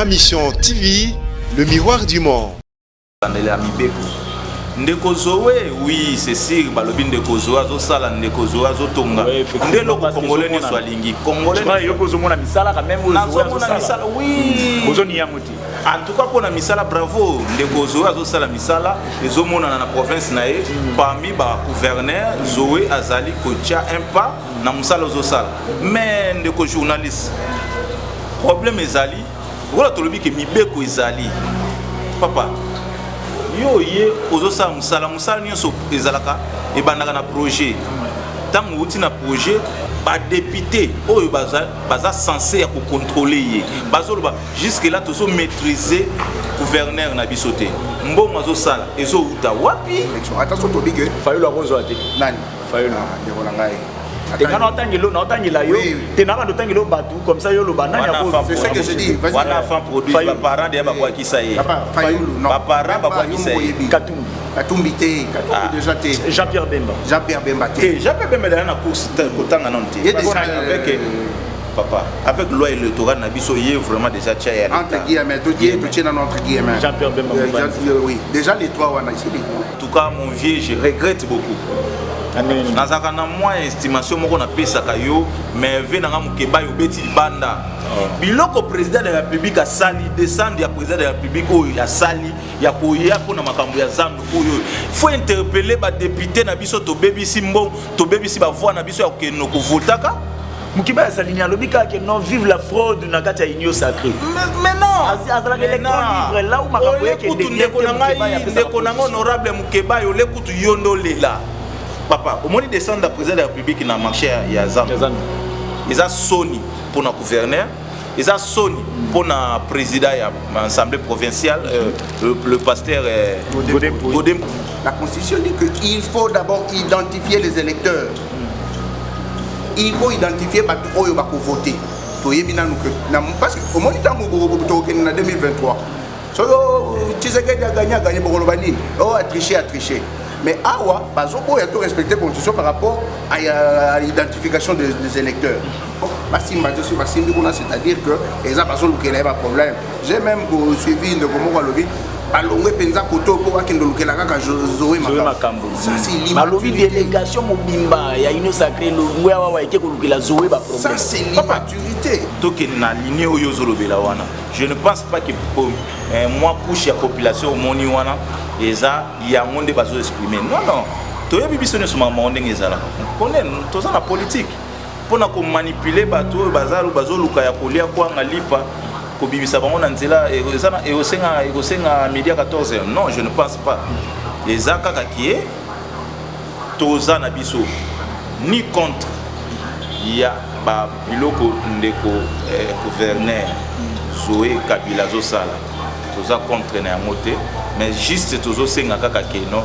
Ma Mission TV, le miroir du monde. Bandela ya mibeko. Ndeko Zoe, oui, c'est sûr, balobi ndeko Zoe azosala, ndeko Zoe azotonga. Nde eloko congolais nyonso alingi. Congolais yo ozomona misala quand même oyo nazomona misala, oui. Bozoni yango te. En tout cas mpona misala, bravo ndeko Zoe azosala misala ezomonana na province na ye. Parmi ba gouverneur, Zoe azali kotia un pas na mosala ozosala. Mais ndeko journaliste, problème ezali lokola tolobi ke mibeko ezali, papa, yo ye ozosala mosala, mosala nyonso ezalaka ebandaka na projet. Ntango outi na projet, badéputé oyo baza, baza censé ya kocontrôler ye, bazoloba jusque là tozomaîtriser gouverneur na biso te, mbongo azosala ezowuta wapi? Ata so tobi ke Fayulu akozwa te. Nani? Fayulu. Ah, ndeko na ngai. Te, nga naotangela naotangela yo te, na bando otangela yo bato comme ça, yo oloba nani. C'est ce que je dis. Wana enfant produit, baparent deya bakwakisa ye. Fayulu, non. Baparent bakwakisa ye. Katumbi. Katumbi te, Katumbi déjà te. Jean-Pierre Bemba. Jean-Pierre Bemba te. Jean-Pierre Bemba deya na course kotanga nano te. Avec papa, avec loi électorale na biso, ye vraiment déjà tia ya entre guillemets, totie totie nano entre guillemets. Jean-Pierre Bemba. Oui, déjà les trois wana ici. En tout cas, mon vieux, je regrette beaucoup. Nazalaka na mwa estimation moko napesaka yo, mais ve nanga mokeba, obeti libanda biloko président de la République asali, descendre ya président de la République oyo asali ya koya mpona makambo ya zando oyo. Faut interpeller badéputé na biso. Tobebisi mbongo, tobebisi bavoix na biso ya kokende kovotaka. Mokiba asalini, alobi kaka ke non, vive la fraude na kati ya Union sacrée. Mais non. Azalaka électron libre là où makambo ekende. Ndeko na ngai, ndeko na ngai honorable Mokeba, ole kutu yo nde olela. Papa, omoni descendre ya président de la République na marché ya zando, eza soni mpona gouverneur, eza soni mpona président ya assemblée provinciale, le pasteur Godé. La constitution dit qu'il faut d'abord identifier les électeurs, il faut identifier bato oyo bakovote. Toyebi nanu ke, parce que omoni ntango tokokende na 2023, soki Tshisekedi agagné, agagné, bokoloba nini? O atriché, atriché. Mais awa bazoboya to respecter constitution par rapport à l'identification des électeurs. Basimba te, soki basimbi kuna, c'est-à-dire que eza bazolukela ye baproblème. J'ai même suivi ndeko moko alobi balongwe mpenza koto mpo bakende olukela kaka Zoe Makambo. Balobi délégation mobimba ya Union sacrée longwe awa eke kolukela Zoe baproblème. Ça, c'est l'immaturité. Tokende na ligne oyo ozolobela wana, je ne pense pas que mwa couche ya population omoni wana eza yango nde bazoexprime. Non, non, toyebi biso nyonso makambo ndenge ezalaka. Kone toza na politique mpona komanipuler bato oyo bazoluka ya kolia kwanga lipa, kobimisa bango na nzela ekosenga midi ya 14. Non, je ne pense pas. Eza kaka kie toza na biso ni contre ya babiloko ndeko gouverneur Zoe Kabila azosala, toza contre na yango te, mais juste tozosenga kaka keno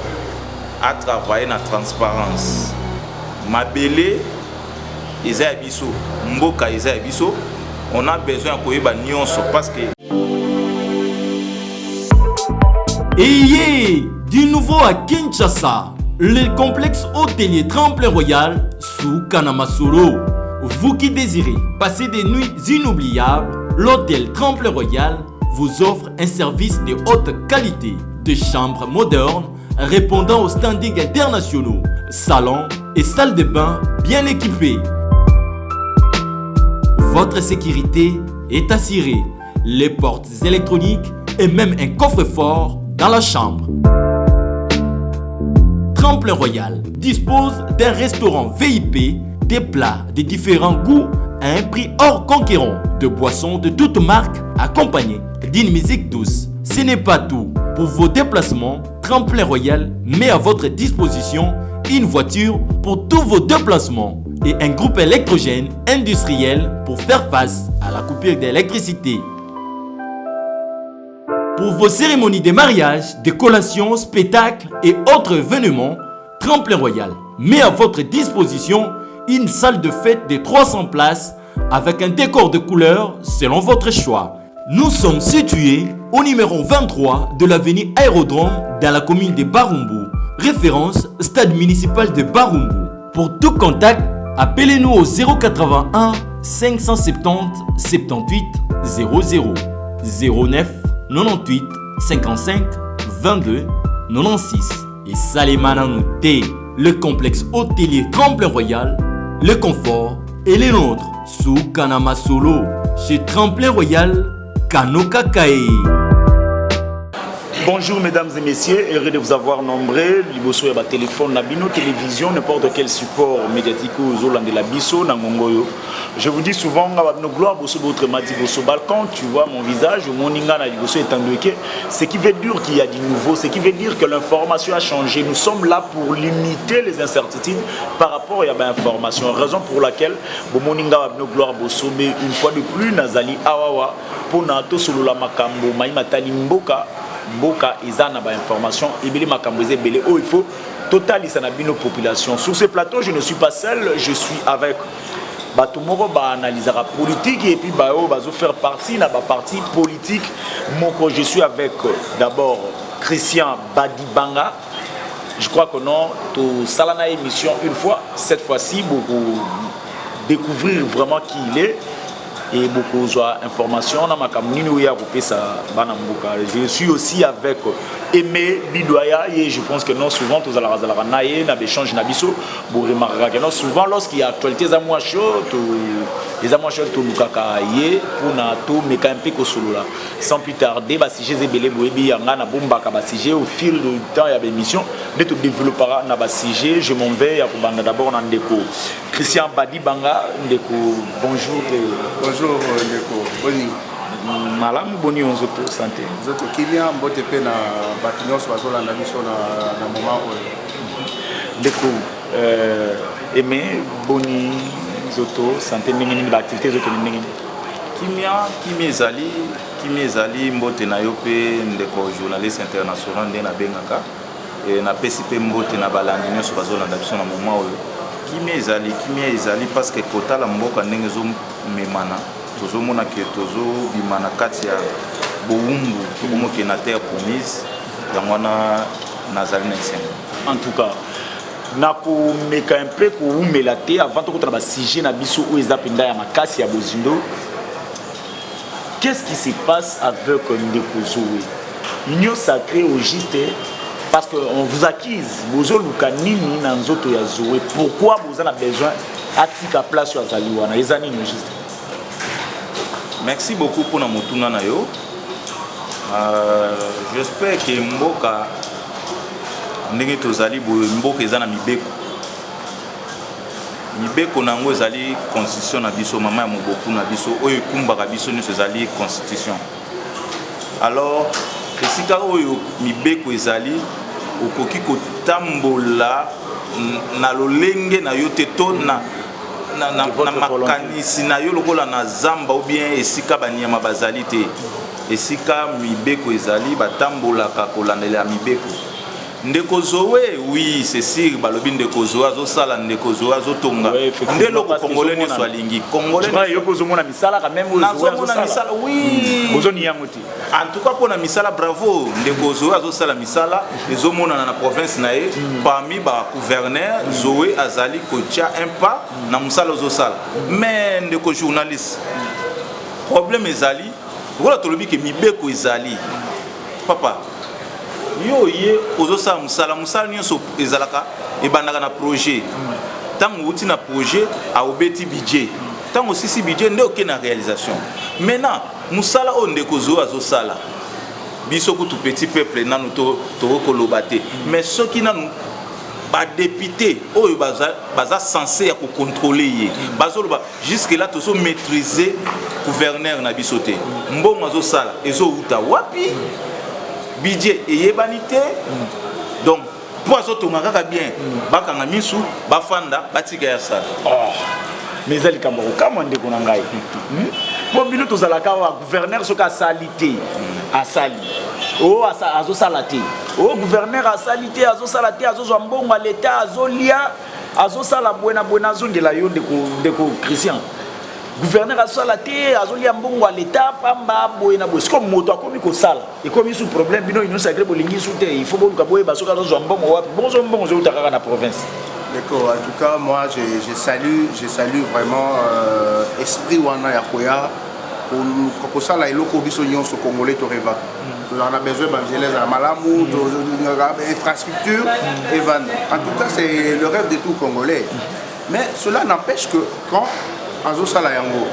atravaille na transparence. Mabele eza ya biso, mboka eza ya biso, on a besoin ya koyeba nyonso parce que Ayez du nouveau à Kinshasa, le complexe hôtelier Tremplin Royal sous Kanamasolo. Vous qui désirez passer des nuits inoubliables, l'hôtel Tremplin Royal vous offre un service de haute qualité, de chambres modernes répondant aux standings internationaux, salons et salles de bain bien équipés. Votre sécurité est assurée. Les portes électroniques et même un coffre-fort dans la chambre. Tremplin Royal dispose d'un restaurant VIP, des plats de différents goûts à un prix hors conquérant, de boissons de toutes marques accompagnées d'une musique douce. Ce n'est pas tout. Pour vos déplacements, Tremplin Royal met à votre disposition une voiture pour tous vos déplacements et un groupe électrogène industriel pour faire face à la coupure d'électricité. Pour vos cérémonies de mariage, de collations, spectacles et autres événements, Tremplin Royal met à votre disposition une salle de fête de 300 places avec un décor de couleurs selon votre choix. Nous sommes situés au numéro 23 de l'avenue Aérodrome dans la commune de Barumbu. Référence, stade municipal de Barumbu. Pour tout contact, appelez-nous au 081 570 78 00. 09 98 55 22 96. Et Salemana T, le complexe hôtelier Tremplin Royal, le confort et les nôtres. Sous Kanama Solo, chez Tremplin Royal, Kanoka Kae. Bonjour mesdames et messieurs, heureux de vous avoir nombreux. Liboso ya ba téléphone na bino, télévision, n'importe quel support médiatique ozolandela biso na ngonga oyo. Je vous dis souvent nga ba bino gloire boso autrement dit boso balcon, tu vois mon visage, omoni nga na liboso etandoke, ce qui veut dire qu'il y a du nouveau, ce qui veut dire que l'information a changé. Nous sommes là pour limiter les incertitudes par rapport à ba information, raison pour laquelle bomoni nga ba bino gloire boso mais une fois de plus nazali awawa pona tosolola makambo mai matali mboka. Mboka eza na ba information ebele, makambo eza ebele oyo il faut totalisa na bino population. Sur ce plateau, je ne suis pas seul, je suis avec bato moko baanalysaka politique et puis baoyo bazofaire partie na baparti politique moko. Je suis avec d'abord Christian Badibanga. Je crois que non, tosala na émission une fois. Cette fois-ci, beaucoup découvrir vraiment qui il est et beaucoup information na makambo nini oyo ya kopesa bana mboka. Je suis aussi avec Aimé Bidoya et je pense que non, souvent tozalaka zalaka na ye na baéchange na biso. Boremarkaka que non, souvent lorsqu'il y a actualité eza mwa chaud, eza mwa chaud, tolukaka ye mpona tomeka mpe kosolola. Sans plus tarder, basujet eza ebele. Boyebi yanga, nabombaka basujet au fil du temps ya baémission nde todéveloppera na basujet. Je m'en vais ya kobanda d'abord na ndeko Christian Badibanga. Ndeko, bonjour. Bonjour ndeko, boni? Malamu, boni yo, nzoto, santé? Nzoto kimia. Mbote mpe na bato nyonso bazolanda biso na moment oyo. Ndeko Aimé, boni nzoto, santé ndenge nini, baactivité ezokende ndenge nini? Kimia, kimia ezali, kimia ezali. Mbote na yo mpe ndeko journaliste international nde nabengaka. Napesi mpe mbote na balandi nyonso bazolanda biso na moment oyo. Kimia ezali, kimia ezali, parce que kotala mboka ndenge ezomemana, tozomona ke tozobima na kati ya bowumbu, tokomokende na terre promise. Yango wana nazali na esengo. En tout cas, nakomeka mpe kowumela te avant tokotala basujet na biso oyo eza mpenza ya makasi ya bozindo. Qu'est-ce qui se passe avec ndeko Zoé, union sacrée, au juste? Parce que on vous accuse, bozoluka nini na nzoto ya Zoé? Pourquoi boza na besoin atika place oyo azali wana? Eza nini au juste? Merci beaucoup mpona motuna na yo. J'espère ke mboka ndenge tozali boye, mboka eza na mibeko. Mibeko na yango ezali constitution na biso, mama ya moboku na biso oyo ekumbaka biso nyonso, ezali constitution. Alors esika oyo mibeko ezali, okoki kotambola na lolenge na yo te to na makanisi na yo lokola na zamba ou bien esika banyama bazali te. Esika mibeko ezali, batambolaka kolandela mibeko. Ndeko Zoe, oui, c'est sûr, balobi ndeko Zoe azosala, ndeko Zoe azotonga. Nde eloko congolais nyonso alingi. Congolais yo mpe ozomona misala quand même? Nazomona misala, oui. Bozoni yango te? En tout cas, mpona misala, bravo ndeko Zoe, azosala misala, ezomonana na province na ye. Parmi bagouverneur, Zoe azali kotia un pas na mosala ozosala. Mais ndeko journaliste, problème ezali lokola tolobi ke mibeko ezali. Papa, yo ye ozosala mosala, mosala nyonso ezalaka, ebandaka na projet. Ntango outi na projet, aobeti budget. Ntango osisi budget, nde okei na réalisation. Maintenant, mosala oyo ndeko Zoe azosala, biso kutu petit peuple nanu tokoki koloba te. Mais soki nanu badéputé oyo baza censé ya kocontrôler ye bazoloba, jusque là tozomaîtrise gouverneur na biso te. Mbongo azosala ezowuta wapi? Budget eyebani te. Donc mpo azotonga kaka bien, bakanga misu, bafanda, batika ya sala. Oh. Mais eza likambo ya kokamwa, ndeko na ngai, mpo bino tozalaka awa, gouverneur soki asali te, asali o azosala te, o gouverneur asali te, azosala te, azozwa mbongo ya leta, azolia, azosala boye na boye. Nazongela yo, ndeko Christian. Gouverneur azosala te, azolia mbongo ya leta pamba, boye na boye. Sikoyo moto akomi kosala, ekomi su problème. Bino union sacrée bolingi su te, il faut boluka boyeba soki azozwa mbongo wapi. Bongo soki mbongo ezouta kaka na province? D'accord, en tout cas, moi, je salue vraiment esprit wana ya koya. Koluka kosala eloko biso nyonso congolais torêvaka. Tozalaka na besoin banzela ezala malamu, tolingaka infrastructure evanda. En tout cas, c'est le rêve de tout Congolais. Mais cela n'empêche que quand azosala yango,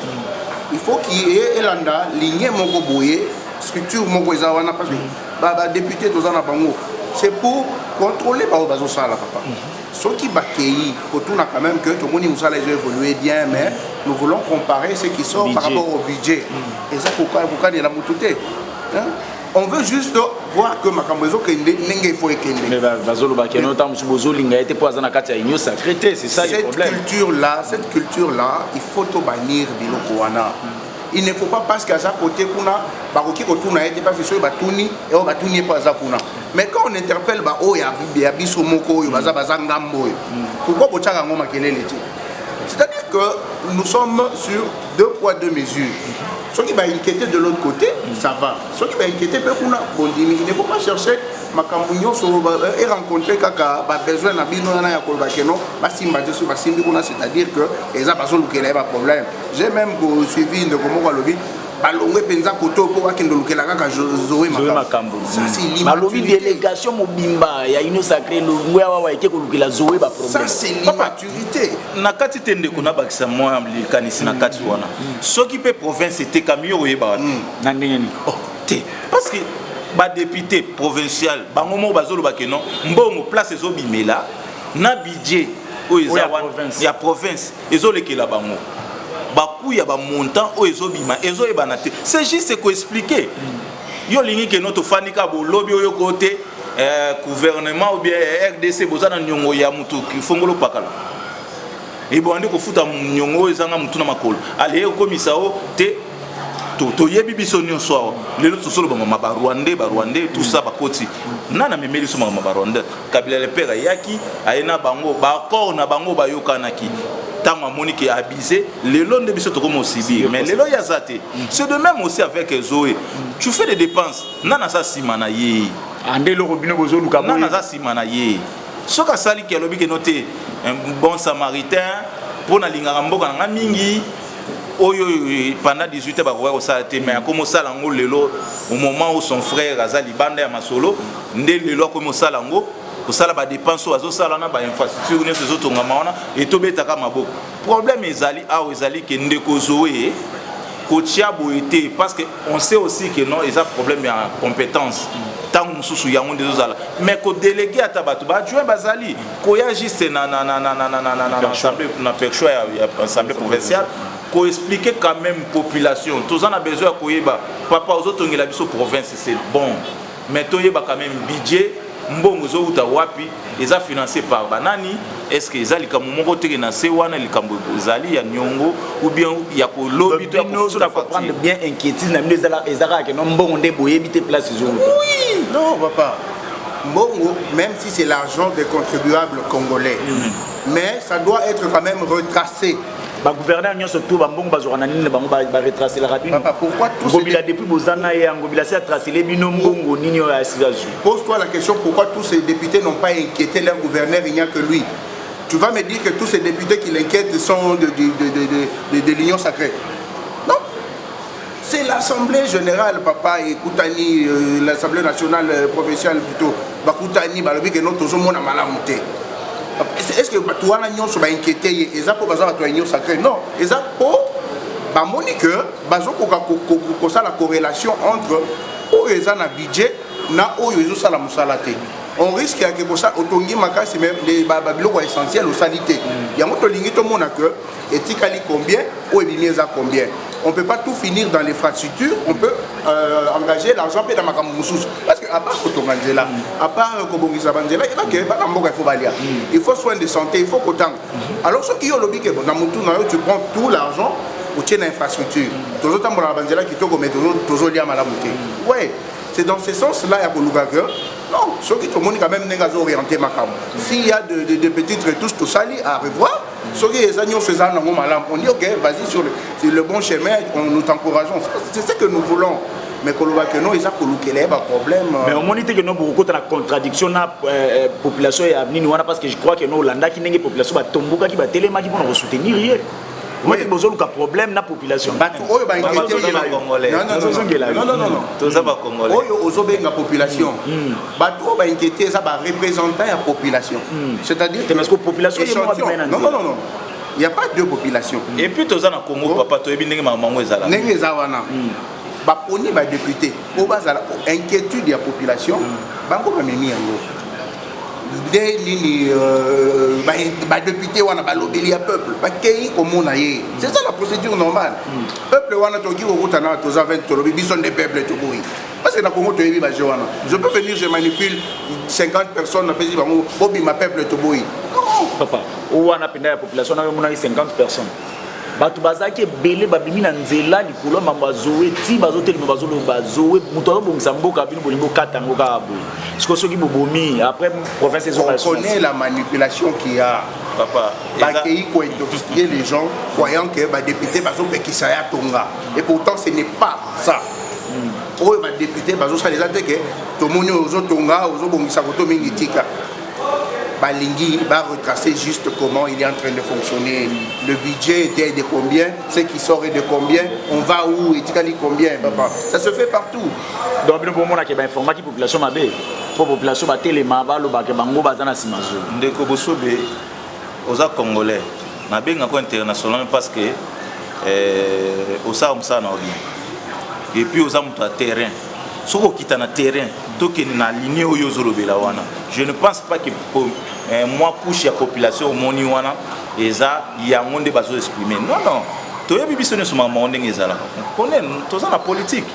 il faut qu'il y ait elanda ligne moko boye, structure moko eza wana, parce que badéputé toza na bango, c'est pour contrôler baoyo bazosala. Papa, soki bakei kotuna quand même que tomoni mosala ezo évoluer bien, mais nous voulons comparer ce qui sort par Budget. rapport au budget, eza kokanela motu te. Hein? On veut juste voir que makambo ezokende ndenge il faut ekende. Mais bazoloba ke no, ntango mosusu bozolinga ye te mpo aza na kati ya Union sacrée te, c'est ça le Cette problème. culture là, cette culture là, il faut tobannir biloko wana. Il ne faut pas, parce qu'aza côté kuna, bakoki kotuna ye te, parce que soki batuni oyo, batuni ye mpo aza kuna. Mais quand on interpelle baoyo ya biso moko oyo baza ngambo oyo, pourquoi botiaka yango makelele te? C'est-à-dire que nous sommes sur deux poids deux mesures. Soki bainquiété de l'autre côté, ça va. Soki bainquiété mpe kuna, bondimi. Il ne faut pas chercher makambo nyonso e rencontrer kaka babesoin na bino wana ya koloba ke non, basimba te. Soki basimbi kuna, c'est-à-dire que eza bazolukela ye baproblème. J'ai même suivi ndeko moko alobi balongwe mpenza kote mpo bakende olukela kaka Zoé Zoé makambo. Ça, c'est Balobi l'immaturité. délégation mobimba ya Union sacrée longwe awa eke kolukela Zoé Ça, baproblème. c'est l'immaturité. Na kati te, ndeko, nabakisa mwa likanisi na kati wana. Soki mpe province etekami, yo oyebaka te. Na ndenge nini? Oh, te, parce que badéputé provincial bango moko bazoloba ke non, mbongo place ezobimela na budget oyo Oyo eza ya wana province. Ya province ezolekela bango. Baku ya bamontant oyo ezobima ezoyebana te. C'est juste koexpliquer. Yo olingi ke no, tofandi kaka, bolobi oyo ko te, gouvernement ou bien RDC boza na niongo ya motu fongolo pakala, ebandi kofuta niongo oyo ezanga motu na makolo. Ale okomisa o te, toyebi biso nyonso awa lelo tosoloba mama barwandais, barwandais, tout ça bakoti nani amemeli biso makambo barwandais? Kabila le père ayaki, aye na bango baaccord na bango bayokanaki. Ntango amoni ke abuse, lelo nde biso tokomi osubir. Mais lelo ye aza te. C'est de même aussi avec Zoé. Tu fais des dépenses, nani aza nsima na ye? Ande eloko bino bozoluka. Nani aza nsima na ye? Soki asaliki, alobi ke no te, un bon samaritain, mpo nalingaka mboka na nga mingi, oyo pendant 18 ans bakoka kosala te, mais akomi osala yango lelo au moment où son frère aza libanda ya masolo. Nde lelo akomi osala yango, kosala badepense oyo azosala na bainfrastructure nyonso ezotongama wana, etobetaka maboko. Problème ezali awa, ezali ke ndeko Zoe kotia boye te, parce que on sait aussi que non, eza problème ya compétence. Ntango mosusu yango nde ezozala, mais kodéléguer ata bato baadjoint bazali koya juste na assemblée, na perchoir ya assemblée provinciale, koexpliquer quand même population. Toza na besoin ya koyeba, papa, ozotongela biso province, c'est bon, mais toyeba quand même budget, mbongo ezowuta wapi, eza financé par banani. Est ce que eza likambo moko teke na se wana, likambo ezali ya niongo ou bien ya kolobi to ya Bino kofuta comprendre facture? bien, inquiétude na bino eza kaka ke no, mbongo nde boyebi te place ezowuta. Oui, non, papa. Mbongo, même si c'est l'argent des contribuables congolais, mais ça doit être quand même retracé. Bagouverneur nyonso to bambongo bazwaka na nini na bango, baretracelaka bino? Papa, pourquoi tous ces Ngobila, depuis boza na ye ya Ngobila, si atracele bino mbongo nini oyo asi azwi? Pose-toi la question, pourquoi tous ces députés n'ont pas inquiété leur gouverneur, il n'y a que lui? Tu vas me dire que tous ces députés qui l'inquiètent sont de l'Union sacrée? Non. C'est l'Assemblée générale, papa, ekutani, l'Assemblée nationale provinciale plutôt, bakutani, balobi que non, tozomona malamu te. Est-ce que bato wana nyonso bainquiété ye eza mpo baza bato ya Union sacrée? Non, eza mpo bamoni que bazokoka kosala corrélation entre oyo eza na budget na oyo ezosala mosala te. On risque yake kosala otongi makasi, mais babiloko essentiel osali te. Yango tolingi tomona que etikali combien, oyo ebimi eza combien. On peut pas tout finir dans l'infrastructure, on peut engager l'argent mpe na makambo mosusu, parce que à part kotonga nzela, à part kobongisa banzela, ebake bana mboka, il faut balia, il faut soin de santé, il faut kotanga. Alors soki yo olobi ke na motu na yo, tu prends tout l'argent, otie na infrastructure, tozotambola na banzela kitoko, mais tozolia malamu te. Ouais, c'est dans ce sens là ya koluka que non, soki tomoni quand même ndenge azo-orienté makambo, s'il y a de petites retouches tosali à revoir, soki eza nyonso eza nango malamu, on dit ok, vas-y sur le bon chemin, on nous t'encourageons. C'est ce que nous voulons. Mais koloba ke non, eza kolukela ye baproblème. Mais omoni te ke no, bokokota na contradiction na population ya nini wana? Parce que je crois que no, olandaki ndenge population batombokaki, batelemaki mpona kosoutenir ye. Omoni bozoluka problème na population. Bato oyo bainquiétoza bacongolais. Oyo ozobenga population, bato oyo bainquiété eza bareprésentant ya population, c'est-à-dire parce que population non, non, non, non, il n'y a pas deux populations. Et puis toza na Congo, papa, toyebi ndenge makambo yango ezala. Ndenge eza wana, baponi badéputé oyo bazala inquiétude ya population. Bango bamemi yango nde nini? Badéputé wana balobeli ya peuple, bakei komona ye. C'est ça la procédure normale. Peuple wana, tokoki kokutana, toza 20, tolobi biso nde peuple, toboyi. Parce que na Congo toyebi baje wana. Je peux venir, je manipule 50 personnes, napesi bango, bobima, peuple toboyi. Papa, wana mpenza ya population nayo, omonaki 50 personnes, bato bazalaki ebele, babimi na nzela likolo ya mambo ya Zoe. Ti bazotelema, bazoloba Zoe moto azobongisa mboka, bino bolingi bokata yango kaka boye. Sikoyo soki bobomi, après province ezonga. On connaît la manipulation qu'il y a. Papa. Bakei kointoxiquer les gens, croyant que badéputé bazopekisa ya tonga, et pourtant ce n'est pas ça. Oyo badéputé bazosala eza te ke tomoni oyo ozotonga, ozobongisa koto mingi, tika. Balingi baretracer juste comment il est en train de fonctionner. Le budget était de combien, ce qui sort est de combien, on va où, etikali combien. Papa, ça se fait partout. Donc bino bomonaki bainformaki population mabe, mpo population batelema, balobaka bango baza na nsima Zoe. Ndeko Bosobe, oza Congolais, nabengako international parce que osala mosala na yo bien et puis oza moto ya terrain. Soki okita na terrain, tokende na ligne oyo ozolobela wana, je ne pense pas que mwa couche ya population omoni wana eza yango nde bazoexprime. Non, non, toyebi biso nyonso makambo yango ndenge ezalaka. Kone toza na politique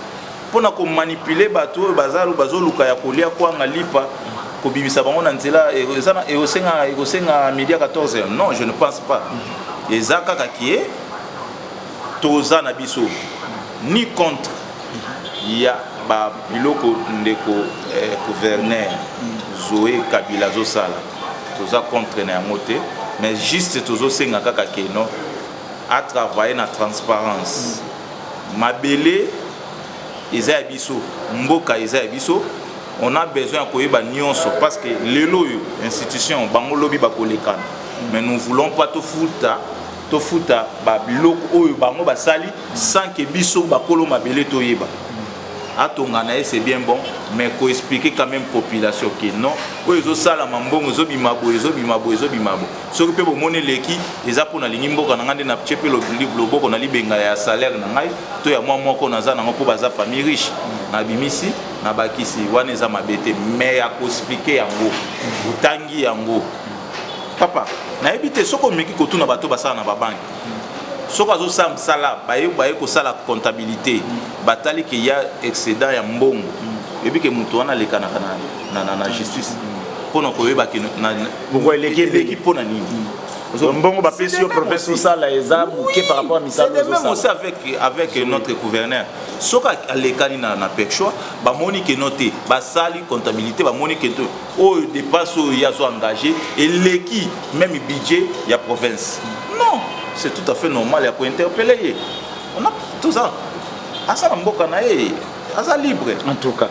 mpona komanipuler bato oyo bazoluka ya kolia kwanga lipa, kobimisa bango na nzela ekosenga midi 14 heures. Non, je ne pense pas. Eza kaka kie toza na biso ni contre ya babiloko ndeko gouverneur Zoe Kabila azosala, toza contre na yango te, mais juste tozosenga kaka ke non, atravaille na transparence. Mabele eza ya biso, mboka eza ya biso, on a besoin ya koyeba nyonso, parce que lelo oyo institution bango lobi bakolekana, mais nous voulons pas tofuta babiloko oyo bango basali sans que biso bakolo mabele toyeba. Atonga na ye, c'est bien bon, mais koexpliquer quand même population ke non, oyo ezosalama, mbongo ezobima boye, ezobima boye, ezobima boye. Soki mpe bomoni eleki, eza mpo nalingi mboka na ngai nde natie mpe loboko na libenga ya salaire na ngai to ya mwa moko naza nango, mpo baza famille riche, nabimisi, nabakisi. Wana eza mabe te, mais ya koexpliquer yango, otangi yango, papa, nayebi te. Soki omeki kotuna bato basala na babanke, soki azosala mosala, baye kosala comptabilité, batali ke ya excédent ya mbongo, oyebi ke moto wana alekanaka na justice mpona koyeba ke eleki mpona nini. Mbongo bapesi yo province osala eza moke par rapport à misala. C'est même aussi avec notre gouverneur. Soki alekani na PECSHOA, bamoni ke no te, basali comptabilité, bamoni ke te, oyo dépense oyo ye azo engagé eleki même budget ya province, non, c'est tout à fait normal ya kointerpeller ye. Toza asala mboka na ye, aza libre. En tout cas,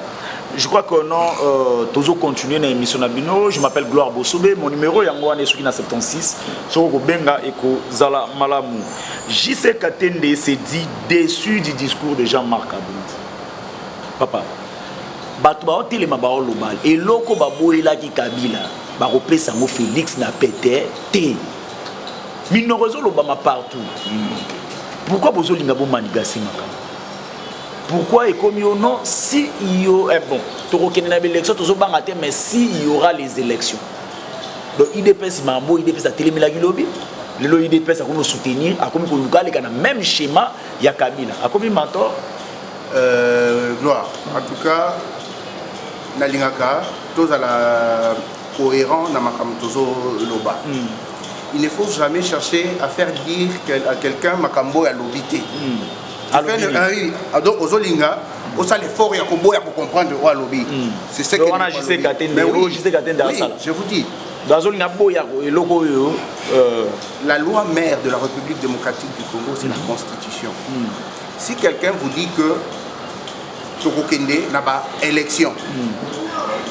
je crois que non, toujours continuer na émission na bino. Je m'appelle Gloire Bosobe, mon numéro yango wana soki na 76, soki kobenga ekozala malamu. JC Katende s'est dit déçu du discours de Jean-Marc Kabund. Papa, bato baotelema, baoloba eloko baboyelaki Kabila, bakopesa yango Félix na pete te. Minoko ezolobama partout. Pourquoi bozolinga bomanigancer makambo? Pourquoi ekomi yo non, si yo eh bon, tokokende na baélection, tozobanga te, mais si il y aura les élections. Donc UDPS, mambo UDPS atelemelaki lobi, lelo UDPS akomi kosoutenir, akomi koluka aleka na même schéma ya Kabila, akomi mentor. Gloire, en tout cas nalingaka tozala cohérent na makambo tozoloba. Il ne faut jamais chercher à faire dire à quelqu'un makambo oyo alobi te. Donc ozolinga osala effort ya koboya kocomprendre oyo alobi. C'est ce que wana JC Katende, oyo JC Katende asala. Je vous dis. Azolinga boya eloko oyo. La loi mère de la République démocratique du Congo, c'est la Constitution. Si quelqu'un vous dit que tokokende na baélection,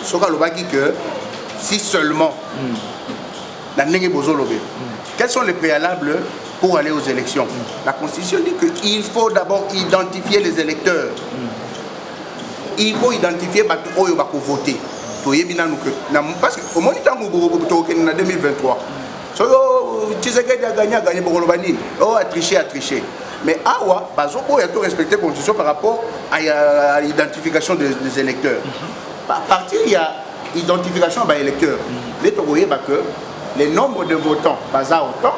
soki alobaki que si seulement, na ndenge bozolobela, quels sont les préalables? Pour aller aux élections, la Constitution dit qu'il faut d'abord identifier les électeurs. Il faut identifier bato oyo bakovote. Toyebi nanu ke parce que omoni ntango tokokende na 2023, soki Tshisekedi agagné, agagné, bokoloba nini? Oh, atriché, atriché. Mais awa bazoboya to respecter constitution par rapport à l'identification des électeurs. À partir ya identification ya baélecteur nde tokoyeba que le nombre de votants baza autant,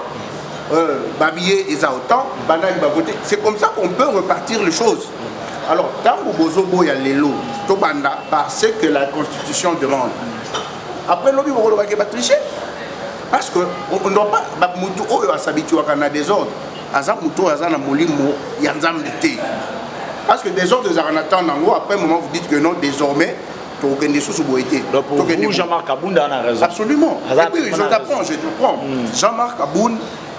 babillet eza autant, banani bavote. C'est comme ça qu'on peut repartir les choses. Alors ntango bozoboya lelo tobanda par ce que la Constitution demande, après lobi bokolobaki batriche, parce que on ne doit pas, mutu oyo as'habituaka na désordre aza mutu oyo aza na molimo ya Nzambe te, parce que désordre ezalaka na temps nango. Après moment, vous dites que non, désormais tokokende lisusu boye te. Donc pour vous, Jean-Marc Kabund a raison. Absolument. Et puis je t'apprends, je t'apprends, Jean-Marc Kabund,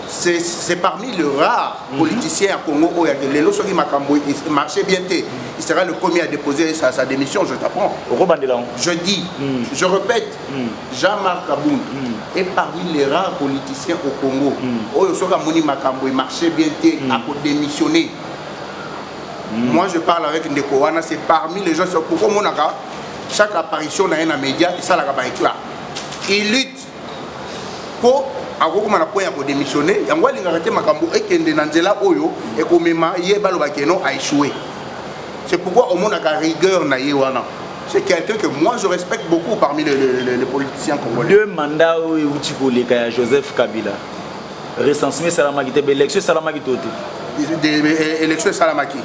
c'est parmi les rares politiciens à Congo oyo lelo soki makambo marché bien te, il sera le premier à déposer sa démission, je t'apprends. Je dis, je répète, Jean-Marc Kabund est parmi les rares politiciens au Congo oyo soki amoni makambo marché bien te, akodémissionner. Moi, je parle avec ndeko wana, c'est parmi les gens. Pourquoi monaka chaque apparition na ye na média esalaka baéclat? Il lutte mpo akokoma na point ya kodémissionner. Yango alingaka te makambo ekende na nzela oyo ekomema ye balobaki no a échoué. C'est pourquoi omonaka rigueur na ye wana. C'est quelqu'un que moi je respecte beaucoup parmi les politiciens congolais. Deux mandats oyo euti koleka ya Joseph Kabila, recensement esalamaki te, baélection esalamaki to te? Élection esalamaki.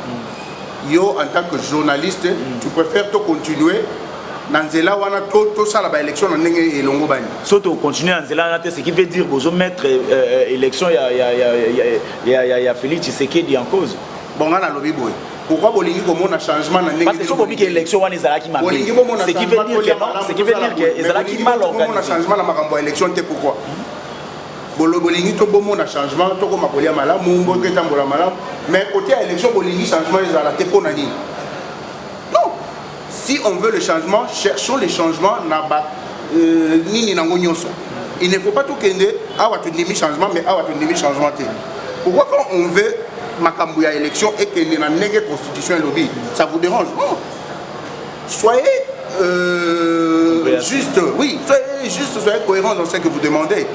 Yo, en tant que journaliste, tu préfères to continuer na nzela wana, tosala baélection na ndenge elongo bani? So tocontinue na nzela wana te, ce qui veut dire bozomettre élection ya Félix Tshisekedi en cause. Bon, nga nalobi boye: pourquoi bolingi komona changement na ndenge? Parce que so bobiki élection wana ezalaki mabe, ce qui veut dire que non, ce qui veut dire que ezalaki mal organisé. Changement na makambo ya élection te, pourquoi bolingi to bomona changement, tokoma kolia malamu, mboka etambola malamu, mais côté ya élection bolingi changement ezala te, mpo na nini? Non, si on veut le changement, cherchons le changement na ba nini nango nyonso. Il ne faut pas tokende awa tondimi changement, mais awa tondimi changement te. Pourquoi quand on veut makambo ya élection ekende na ndenge constitution elobi, ça vous dérange? Non, soyez juste, oui, soyez juste, soyez cohérent dans ce que vous demandez.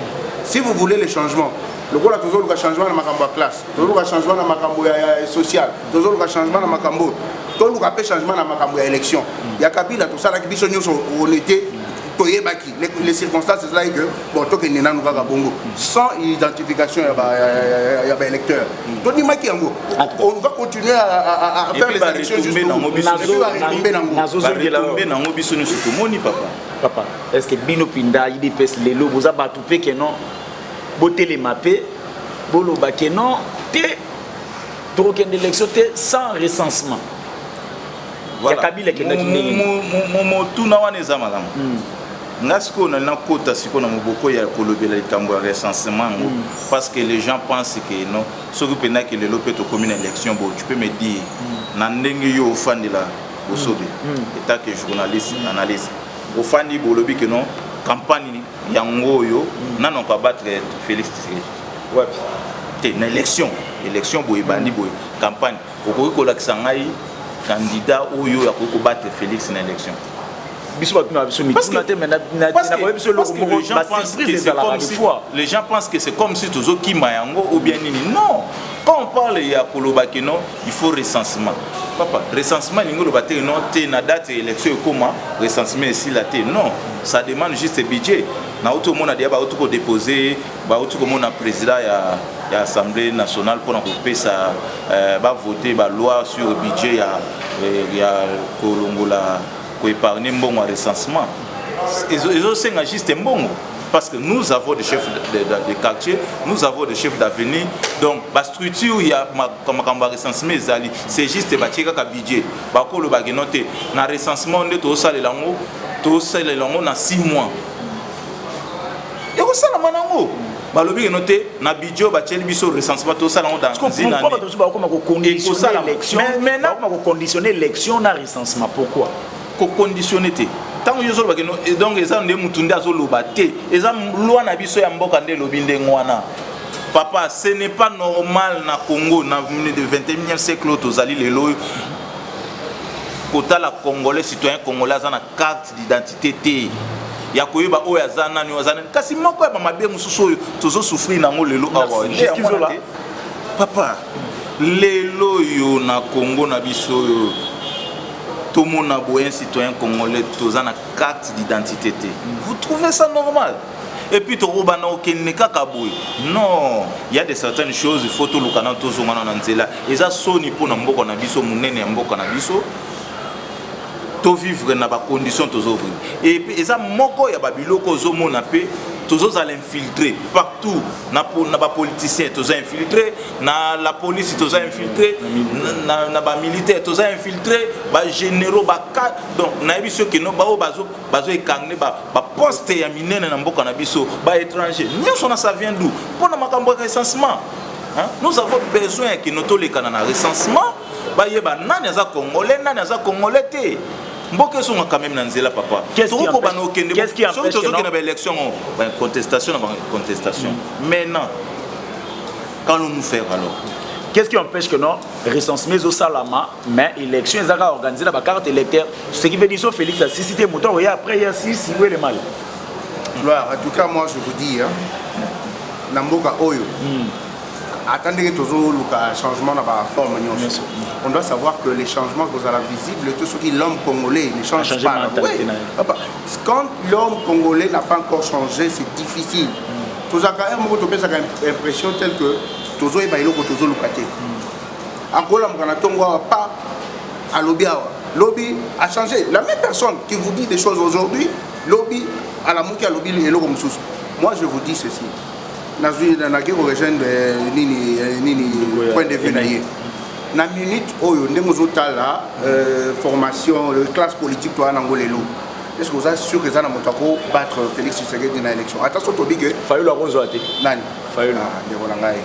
Si vous voulez le changement, lokola tozoluka changement na makambo ya classe, tozoluka changement na makambo ya social, tozoluka changement na makambo, toluka mpe changement na makambo ya élection. Ya Kabila tosalaki biso nyonso, on était, toyebaki les circonstances ezalaki que bon, tokende nanu kaka bongo sans identification ya baélecteur. Tondimaki yango, on va continuer à faire les élections jusqu'où nango biso nyonso tomoni, papa. Papa, est ce que bino pinda UDPS lelo boza bato mpe ke non, botelema mpe boloba ke non te, tokokende élection te sans recensement ya Kabila ekendaki ndenge? Motuna wana eza malamu. Nga sikoyo nali nakota sikoyo na moboko ya kolobela likambo ya recensement yango, parce que les gens pensent que non, soki mpendaki lelo mpe tokómi na élection bo, tu peux me dire, na ndenge yo ofandela bosobe état que journaliste analyse, ofandi bolobi ke non, campagne yango oyo nano koabattre Félix Tshisekedi? Wapi? Te, na élection, élection boye ebandi boye, campagne, okoki kolakisa ngai candidat oyo akoki kobattre Félix na élection? Biso batuna biso mituna te, mais nakoyebi biso eloko moko, basurprise ezalaka des fois. Les gens pensent que c'est comme si tozokima yango ou bien nini. Non, quand on parle ya koloba ke non, il faut recensement, papa, recensement elingi oloba te non te na date ya élection ekóma recensement esila te. Non, ça demande juste budget. Nauti komona deya bauti kodépose, bauti komona président ya Assemblée nationale mpona kopesa bavote baloi sur budget ya kolongola, koépargne mbongo ya recensement. Ezosenga juste mbongo, parce que nous avons des chefs de quartier, nous avons des chefs d'avenue, donc bastructure ya makambo ya recensement ezali. C'est juste batie kaka budget, bakolobaki no te, na recensement nde tozosalela yango, tozosalela yango na 6 mois, ekosalama nango. Balobi keno te, na budget oyo batieli biso, recensement tosala yango dans une année. Bato bakoma koconditionner élection na recensement, pourquoi? Koconditionner te. Ntango yo ozoloba keno donc eza nde mutu nde azoloba te, eza loi na biso ya mboka nde elobi ndenge wana. Papa, ce n'est pas normal na Congo na 21e siècle oyo tozali lelo oyo, kotala Congolais, citoyen congolais aza na carte d'identité te ya koyeba oyo aza nani, oyo aza nani. Kasi moko ya bamabe mosusu oyo tozosouffrir nango lelo awa nde yango wana te. Papa, lelo oyo na Congo na biso oyo tomona boye, un citoyen congolais toza na carte d'identité te, vous trouvez ça normal? Et puis tokobanda kokende kaka boye? Non, il y a de certaines choses, il faut toluka na tozongana na nzela. Eza soni mpona mboka na biso, monene ya mboka na biso, tovivre na bacondition tozovivre. Et puis eza moko ya babiloko ozomona mpe tozozala infiltré partout, na bapoliticien toza infiltré, na la police toza infiltré, na bamilitaire toza infiltré, bagénéraux baka. Donc nayebi soki no baoyo bazoincarner baposte ya minene na mboka na biso, baétranger nyonso na, ça vient d'où? Mpona makambo ya recensement. Hein? Nous avons besoin que no tolekana na recensement, bayeba nani aza Congolais, nani aza Congolais te. Mboka ezonga quand même na nzela, papa. Tokokobana okende soki tozokende baélection, bacontestation na bacontestation. Maintenant, qu'allons-nous faire alors? Qu'est-ce qui empêche que non recensement ezosalama, mais élection ezaka organisé na bacarte électeur? Ce qui veut dire, so Félix asisi te, moto akoya après ya sisi wele mal. Gloire, en tout cas, moi je vous dis, hein, na mboka oyo, ata ndenge tozoluka changement na baforme nyonso, on doit savoir que les changements kozala visible tout soki l'homme congolais ne change pas. Oui. Papa, quand l'homme congolais n'a pas encore changé, c'est difficile. Tozalaka ere moko topesaka impression telle que tozoyeba eloko tozoluka te. Akolamuka na ntongo awa pa alobi awa, lobi a changé. La même personne qui vous dit des choses aujourd'hui, lobi alamuki alobi eloko mosusu. Moi je vous dis ceci, nazwi nake korejoindre nini nini point de vue na ye na minute oyo. Ndenge ozotala formation, classe politique toya nango lelo, est ce que oza sûr eza na moto akobattre Félix Tshisekedi na élection? Ata so tobi ke Fayulu akozwa te. Nani? Fayulu. Ndeko na ngai.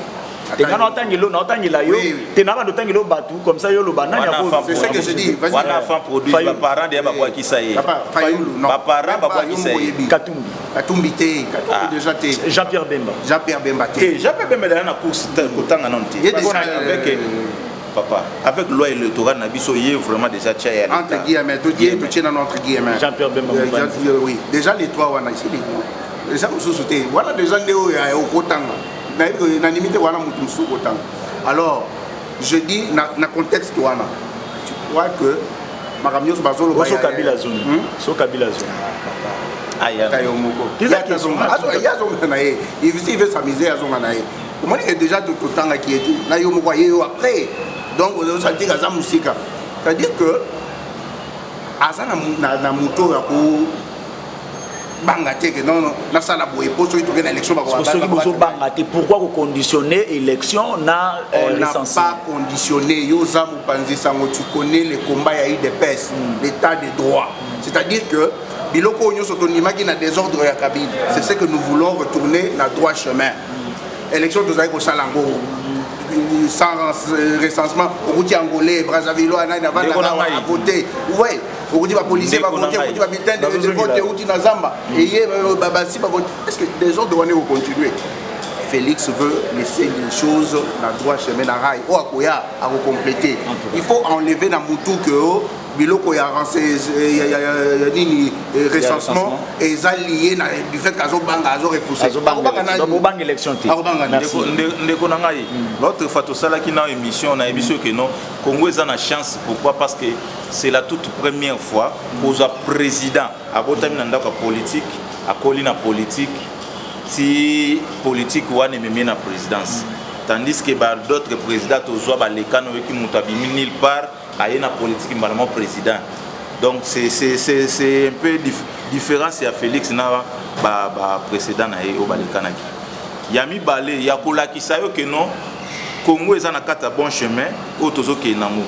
Te, nga naotangela, naotangela yo te, na bando otangela bato comme ça, yo loba nani. C'est ce que je dis. Wana enfant produit, baparent deya babwakisa ye. Fayulu, non. Baparent babwakisa ye. Katumbi. Katumbi te, Katumbi déjà te. Jean-Pierre Bemba. Jean-Pierre Bemba te. Jean-Pierre Bemba deya na course kotanga nano te. Avec papa, avec loi électorale na biso, ye vraiment déjà tia ya Entre guillemets, totie, totie nano entre guillemets. Jean-Pierre Bemba. Oui, déjà les trois wana esili, eza mosusu te. Wana déjà nde oyo okotanga, nayebi nandimi te wana motu mosusu okotanga. Alors je dis, na contexte wana, tu crois que makambo nyonso bazoloba So Kabila zoni, so Kabila zoni. Ata yo moko ye azonga na ye, s'il veut s'amuser, azonga na ye. Omoni ke déjà totangaki ye te na yo moko, aye yo après. Donc ozosentir aza mosika, c'est-à-dire que aza na moto oyo akobanga te ke non, nasala boye po soki toke na élection. Soki bozobanga te, pourquoi koconditionner élection na On n'a pas conditionné. Yo oza mopanzi sango, tu connais le combat ya UDPS, l'état de droit, c'est-à-dire que biloko oyo nyonso tondimaki na désordre ya Kabila, c'est ce que nous voulons retourner na droit chemin. Élection tozali kosala yango sans recensement. Okuti Angolais, Brazzaville, nani avanda avote, ouais, okuti bapolicier bavote, okuti babulletin de vote euti na zamba eye basi bavote. Est ce que désordre wana ekocontinue? Félix veut laisser les choses na droit chemin, na rail. Oyo akoya akocompléter. Il faut enlever na mutu que biloko ya nini, recensement, eza lié na du fait qu'azobanga, azorepousser. Azobanga élection te. Ndeko na ngai, l'autre fois tosalaki na émission, nayebi soki non, Congo eza na chance. Pourquoi? Parce que c'est la toute première fois kozwa président abotami na ndako ya politique, akoli na politique, ti politique wana ememi na présidence, tandis que ba d'autres présidents tozwa balekana, oyoki moto abimi nulle part, aye na politique mbala moko président. Donc c'est un peu différence ya Félix na baprécédent na ye oyo balekanaki. Ya mibale ya kolakisa yo ke non, Congo eza na kati ya bon chemin oyo tozokende nango,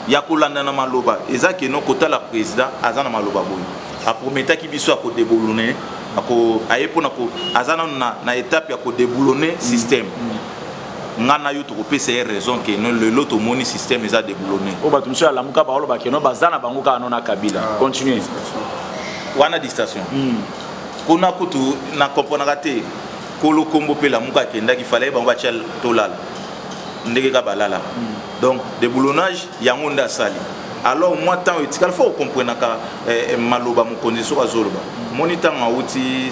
ya kolanda na maloba eza ke non, kotala président aza na maloba boye, aprometaki biso akodéboulonner, aye mpona aza nano na étape ya kodéboulonner système. Nga na yo tokopesa ye raison ke no, lelo tomoni système eza déboulonné. Oyo bato mosusu alamuka baoloba ke no, baza na bango kaka no na Kabila. Continue. Wana distraction. Kuna kutu na komprenaka te. Kolo kombo mpe Lamuka akendaki, fallait bango batia tolala ndenge ka balala. Donc déboulonnage yango nde asali. Alors moi, ntango etikali, fo okomprenaka maloba mokonzi soki azoloba. Moni ntango awuti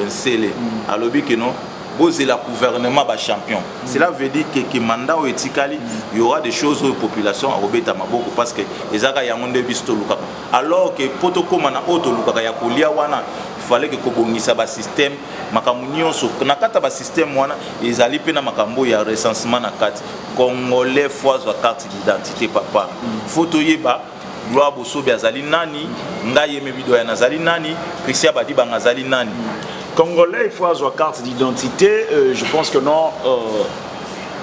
Nsele, alobi ke non, bozela gouvernement bachampion. Cela veut dire que mandat oyo etikali, y aura des choses oyo population akobeta maboko, parce que ezaka yango nde biso tolukaka. Alors que po tokóma na oyo tolukaka ya kolia wana, fallait que kobongisa basystème, makambo nyonso na kati ya basystème wana ezali mpe na makambo ya recensement na kati. Congolais fo azwa carte d'identité, papa. Fo toyeba Gloire Bosobi azali nani, ngai Yemebi Doya nazali nani, Christian Badibanga azali nani. Congolais, il faut avoir carte d'identité. Je pense que non,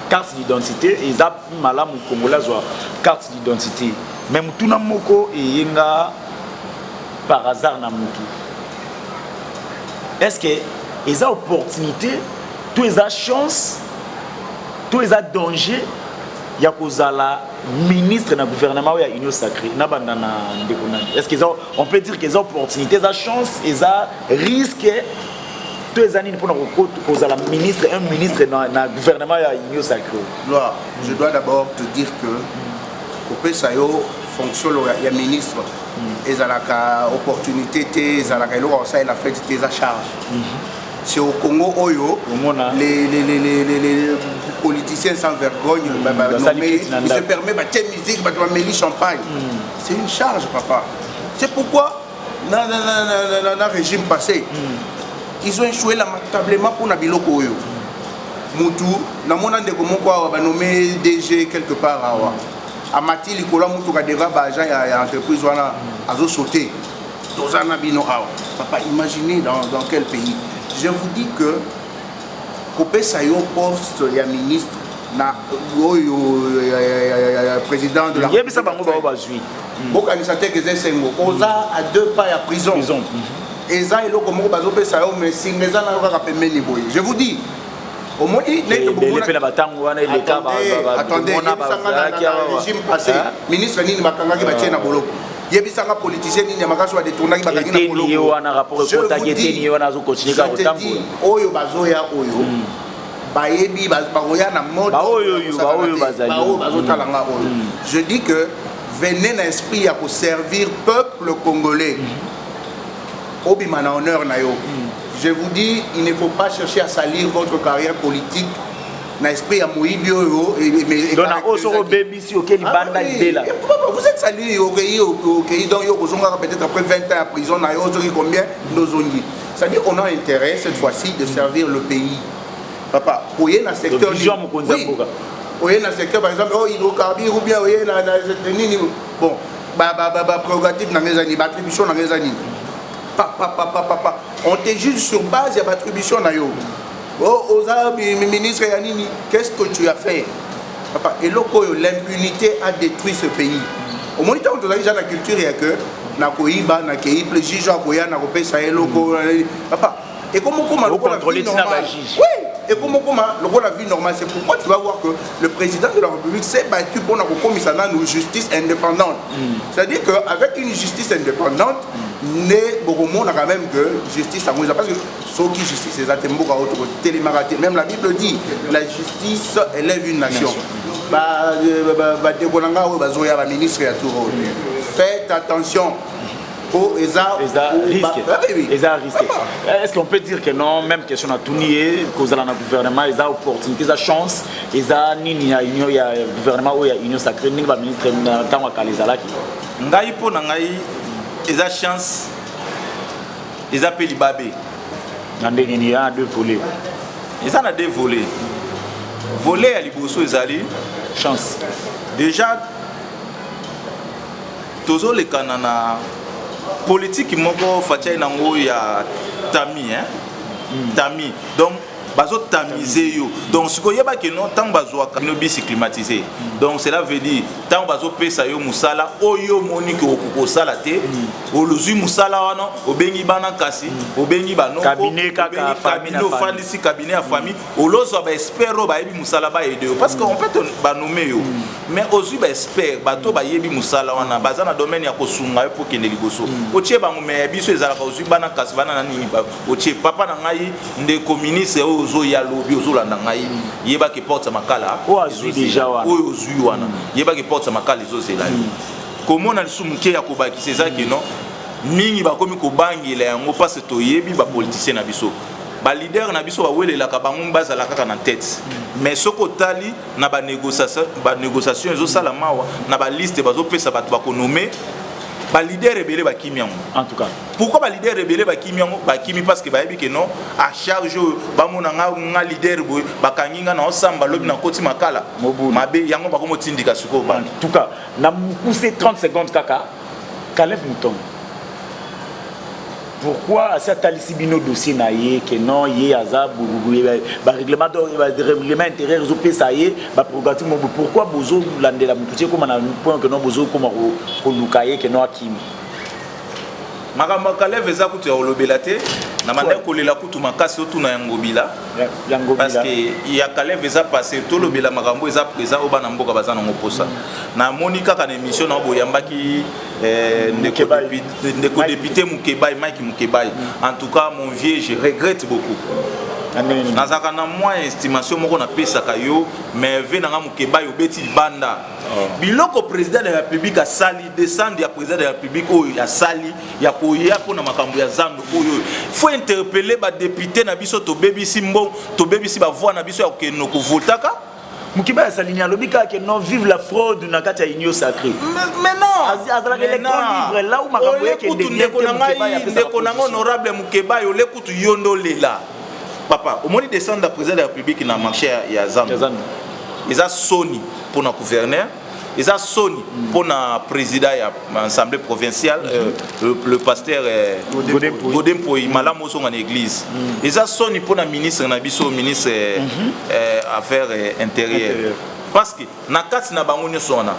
carte d'identité, eza malamu Congolais azwa carte d'identité. Mais mutuna moko eyenga par hasard na mutu. Est-ce que eza opportunité to eza chance to eza danger ya kozala ministre na gouvernement oyo ya Union sacrée? Na banda na ndeko nani. Est-ce que eza, on peut dire que eza opportunité, eza chance, eza risque to eza nini mpona kozala ministre, un ministre na gouvernement ya Union sacrée? Gloire, je dois d'abord te dire que kopesa yo fonction ya ministre ezalaka opportunité te, ezalaka eloko ya kosalela fête te, eza charge. C'est au Congo oyo Omona. les politiciens sans vergogne basali nommés, fête na ils ndako. se permet batie musique, bato bameli champagne. C'est une charge, papa. C'est pourquoi na régime passé, ils ont échoué lamentablement mpona biloko oyo. Mutu namona ndeko moko awa banome DG quelque part awa, amati likolo ya mutuka devant baagent ya entreprise wana, azosaute: "Toza na bino awa." Papa, imaginez dans quel pays. Je vous dis que kopesa yo poste ya ministre na oyo ya président de la Yebisa bango bao bazwi. Bokanisa te ke eza esengo. Oza à deux pas ya prison. Prison. Eza eloko moko bazopesa yo, mais singa eza nayo kaka pembeni boye. Je vous dis, omoni neti Ebele mpe na batango wana eleka. Attendez, yebisanga na régime passé, ministre nini bakangaki, batie na boloko? Yebisanga politicien nini ya makasi badetournaki, bakangi na Eteni ye wana, rapport ekotaki, eteni ye wana azokontinue kaka kotambola. Oyo bazoya, oyo bayebi bakoya na mode. Baoyo oyo, baoyo bazali. Baoyo bazotalanga oyo, je dis que venez na esprit ya koservir peuple congolais, obima na honneur na yo. Je vous dis, il ne faut pas chercher à salir votre carrière politique na esprit ya moyibi oyo. Donc na oyo soki obebisi, oke libanda libela. Vous êtes sali, okei, okei, donc yo kozongaka peut-être après 20 ans ya prison na yo, soki combien nozongi. C'est-à-dire, on a intérêt cette fois-ci de servir le pays, papa. Oye na secteur, Vision ya mokonzi ya mboka. Oye na secteur, par exemple, oh, hydrocarbure, ou bien oye na nini, bon, baprérogative na nga eza nini, baattribution na nga eza nini? Papa, papa, papa, on te juge sur base ya baattribution na yo. Oh, oza ministre ya nini, qu'est-ce que tu as fait, papa? Eloko oyo, l'impunité a détruit ce pays. Omoni ntango tozali déjà na culture ya ke nakoyiba, nakei, ple juge akoya, nakopesa ye eloko, papa, ekomokoma lokola vie normale. Oui, ekomokoma lokola vie normale. C'est pourquoi tu vas voir que le président de la République s'est battu mpona kokomisa nanu justice indépendante. C'est-à-dire que avec une justice indépendante nde bokomona quand même que justice yango eza, parce que soki justice eza te, mboka oyo tokotelemaka te. Même la Bible dit: "La justice élève une nation." Bandeko na nga oyo bazoya baministre ya tour oyo, faites attention po eza Eza risque, eza risque. Est-ce qu'on peut dire que non, même question natuni ye, kozala na gouvernement eza opportunité, eza chance, eza nini ya union, ya gouvernement oyo ya Union sacrée, ndenge baministre na ntango ya kala ezalaki? Ngai, mpo na ngai, eza chance, eza mpe libabe. Na ndenge nini ya deux volets? Eza na deux volets. Volet ya liboso ezali chance. Déjà tozolekana na politike moko fatiai nango ya tami, hein? Tami, donc Bazotamiser yo. Donc sikoyo yebaki no, ntango bazwaka bino bisi climatisé, donc cela veut dire ntango bazopesa yo mosala oyo omoni ke okoki kosala te, olozwi mosala wana, obengi bana, kasi obengi banoko, Cabinet kaka, obengi famille na cabinet, famille. Ofandisi cabinet ya famille, olozwa baexpert oyo bayebi mosala, baaider yo, parce que on peut te banommer yo, mais ozwi baexpert, bato bayebi mosala wana, baza na domaine ya kosunga yo mpo okende liboso, otie bango. Mais ya biso ezalaka ozwi bana, kasi bana na nini, otie papa na ngai, ndeko ministre oyo ozoya lobi, ozolanda ngai, yebaki porte ya Makala Oyo azwi ezozela. déjà wana. Oyo ozwi wana, yebaki porte ya Makala ezozela yo. Komona lisusu moke ya kobakisa eza keno mingi bakomi kobangela yango, parce toyebi bapoliticien na biso, baleader na biso, bawelelaka bango bazala kaka na tête. Mais soki otali na banégociation ezosalama awa, na baliste bazopesa bato, bakonommer baleader ebele, bakimi yango. En tout cas. Pourquoi baleader ebele bakimi yango? Bakimi parce que bayebi ke non, à charge oyo bamona nga, nga leader boye, bakangi nga na osamba, lobi nakoti Makala. Mobulu. Mabe yango bakomotindika sikoyo En bato. tout cas, na mokuse, 30 secondes kaka, Kalev Mutongo, pourquoi asi atalisi bino dossier na ye ke non, ye aza barèglement, barèglement intérieur ezopesa ye baprérogative mobo? Pourquoi bozolandela motu ti ekóma na point ke non, bozokóma koluka ye ke non, akimi? Makambo ya Kalev eza kutu ya kolobela te. Na bandaki kolela kutu makasi, otuna ya Ngobila. Ya Ngobila. Parce que ya Kalev eza passé. Tolobela makambo eza présent, oyo bana mboka baza nango mposa. Namoni kaka na émission na boyambaki ndeko Mukebai. Ndeko Mike. Député Mukebai, Mike Mukebai. En tout cas, mon vieux, je regrette beaucoup. Na ndenge nini? Nazalaka na mwa estimation moko napesaka yo, mais ve nanga Mukebai, obeti libanda biloko président de la République asali, descente ya président de la République oyo asali ya koya mpona makambo ya zando oyo. Faut interpeller badéputé na biso. Tobebisi mbongo, tobebisi bavoi na biso ya kokende kovotaka. Mukebai asalini? Alobi kaka ke non, vive la fraude na kati ya Union sacrée. Mais non. Azalaka électron libre, là où makambo Ole ekende kutu bien ndeko te, na Mukebai ngai, apesaka ndeko na ngai position. Honorable Mukebai, ole kutu yo nde olela. Papa, omoni descente ya président de la République na marché ya zando? Ya zando. Eza soni mpona gouverneur, eza soni mpona président ya assemblée provinciale, le pasteur Godé Mpoyi. Godé Mpoyi, malamu ozonga na église. Eza soni mpona ministre na biso, ministre affaires intérieures. Intérieur. Parce que na kati na bango nyonso wana,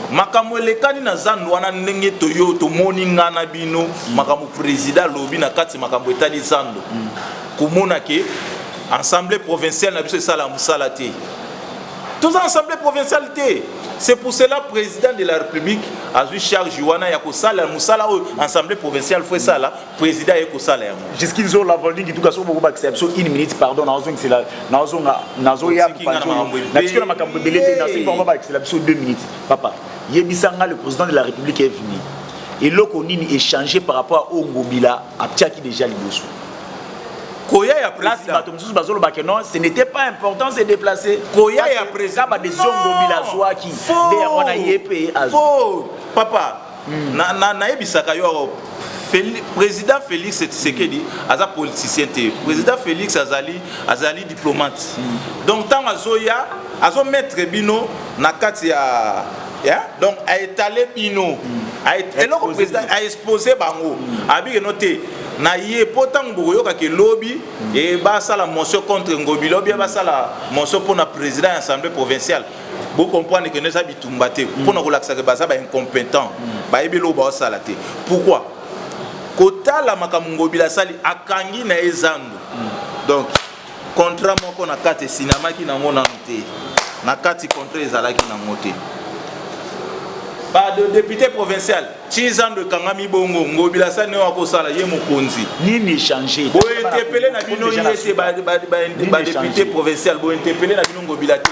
makambo elekani na zando wana, ndenge toyo tomoni nga na bino, makambo président alobi na kati, makambo etali zando, komona ke assemblée provinciale na biso esala mosala te. Toza assemblée provinciale te. C'est pour cela président de la République azwi charge wana ya kosala mosala oyo assemblée provinciale faut esala. Président aye kosala yango. Jusqu'ils ont la volding tuka so bokobakisa biso une minute, pardon, nazongisela, nazonga, nazoya. Otiki nga na makambo ebele. Natiki na makambo ebele te. Nasengi bango bakisela biso 2 minutes. Papa, yebisanga, le président de la République est venu, eloko nini échangé par rapport à oyo Ngobila atiaki déjà liboso? Koya ya Place président bato mosusu bazoloba ke non, ce n'était pas important se déplacer. Koya ya président. Ka badécision Ngobila azwaki nde yango wana ye mpe azwi. Faux, papa. Nayebisaka yo awa, président Félix Tshisekedi aza politicien te. Président Félix azali diplomate. Donc ntango azoya, azomettre bino na kati ya donc aétaler bino. Eloko Exposé. président aexposer bango, abikeno te na ye, mpo ntango bokoyokaka elobi e basala motion contre Ngobila, obia basala motion mpona président ya assemblée provinciale, bocomprendre ke no eza bitumba te mpona kolakisaka baza baincompétent, bayebi eloko baosala te. Pourquoi kotala makambo Ngobila asali, akangi na ye zando, donc contrat moko na kati esinamaki nango nanu te, na kati contrat ezalaki nango te. Ba de député provincial ti zando ekangami bongo, Ngobila asali ndenge akosala, ye mokonzi. Nini échangé? Bointerpeller na bino ye te, badéputé provincial, bointerpeller na bino Ngobila te.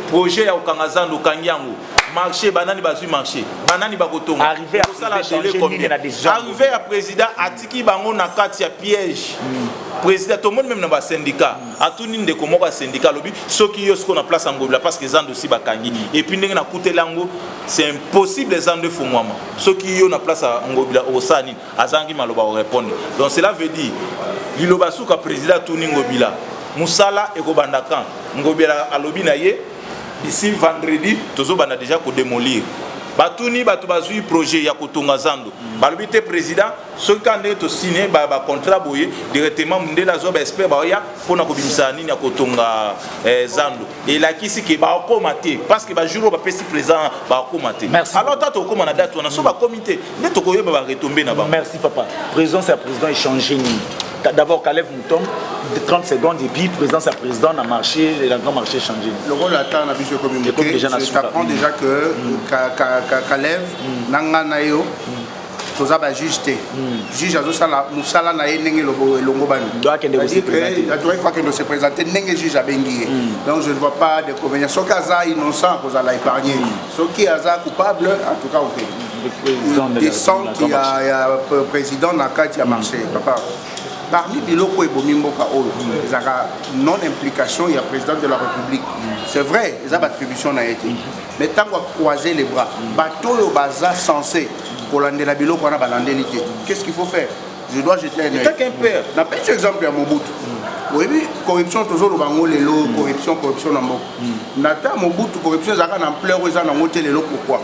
Projet ya kokanga zando, okangi yango, marché, banani bazwi marché, banani bakotonga? Arrivé à Kosala président, délai changer combien? nini na décision? Arrivé ya président, atiki bango na kati ya piège. Président, tomoni même na basyndicat, atuni ndeko moko ya syndicat, alobi soki yo sikoyo na place ya Ngobila, parce que zando osi bakangi, et puis ndenge nakuteli yango, c'est impossible zando efungwama, soki yo na place ya Ngobila okosala nini? Azangi maloba korépondre. Donc cela veut dire liloba suka, président atuni Ngobila mosala ekobanda kan. Ngobila alobi na ye d'ici vendredi tozobanda déjà kodémolir. Batuni bato bazwi projet ya kotonga zando, balobi te président, soki kaka ndenge tosigne bacontrat boye, directement mondele azwa baexpert, baoya mpona kobimisa nini ya kotonga zando. Elakisi ke bakokoma te, parce que bajour oyo bapesi président, bakokoma te. Alors ta tokokoma na date wana, so bakomi te, nde tokoyeba baretombées na bango. Merci papa. Présidence ya président échange nini? D'abord Kalev Mouton, 30 secondes, et puis présidence ya président na marché, le grand marché échangé. Lokola ata na biso ekomi moke, je t'apprends déjà que Kalev na nga na yo toza bajuge te. Juge azosala mosala na ye ndenge elongo bani, akende se présenter ndenge juge abengi ye. Donc je ne vois pas d'inconvénient. Soki aza innocent, akozala épargné. Soki aza coupable, en tout cas, ok. Descente ya président na kati ya marché, papa, parmi biloko ebomi mboka oyo ezalaka non implication ya président de la République. C'est vrai, eza baattribution na ye te, mais ntango acroiser les bras, bato oyo baza censé kolandela biloko wana balandeli te. Qu'est-ce qu'il faut faire? Je dois jeter un œil. Napesi exemple ya Mobutu. Oyebi corruption, tozoloba yango lelo, corruption, corruption na mboka. Na ta Mobutu, corruption ezalaka na ampleur oyo eza nango te lelo. Pourquoi?